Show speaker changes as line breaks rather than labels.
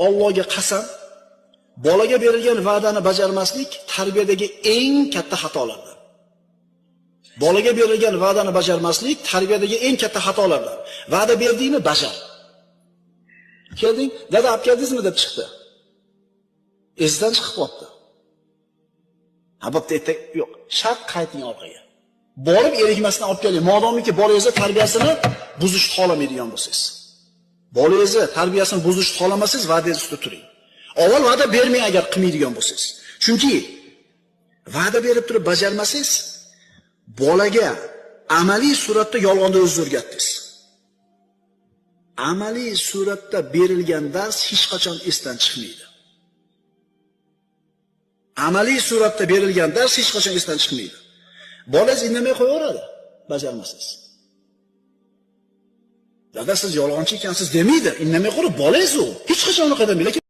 Allohga qasam, bolaga berilgan va'dani bajarmaslik tarbiyadagi eng katta xatolardan. Bolaga berilgan va'dani bajarmaslik tarbiyadagi eng katta xatolardan. Va'da berdingmi, bajar. Kelding, dada olib keldingizmi deb chiqdi. Esidan chiqib qoldi. Ha, bo'pti, erta yo'q, shart qayting orqaga. Borib erikmasdan olib keling. Modomiki bolangizni tarbiyasini buzishni xohlamaydigan bo'lsangiz. Bolangizni tarbiyasini buzishni xohlamasangiz, va'dangiz ustida turing. Avval va'da bermang agar qilmaydigan bo'lsangiz. Chunki va'da berib turib bajarmasangiz, bolaga amaliy suratda yolg'onni o'zingiz o'rgatdingiz. Amaliy suratda berilgan dars hech qachon esdan chiqmaydi. Amaliy suratda berilgan dars hech qachon esdan chiqmaydi. Bolangiz indamay qo'yaveradi, bajarmasangiz. Dada siz yolg'onchi ekansiz demaydi, indamay qo'yib bolangiz u. Hech qachon unaqa demaydi. Lekin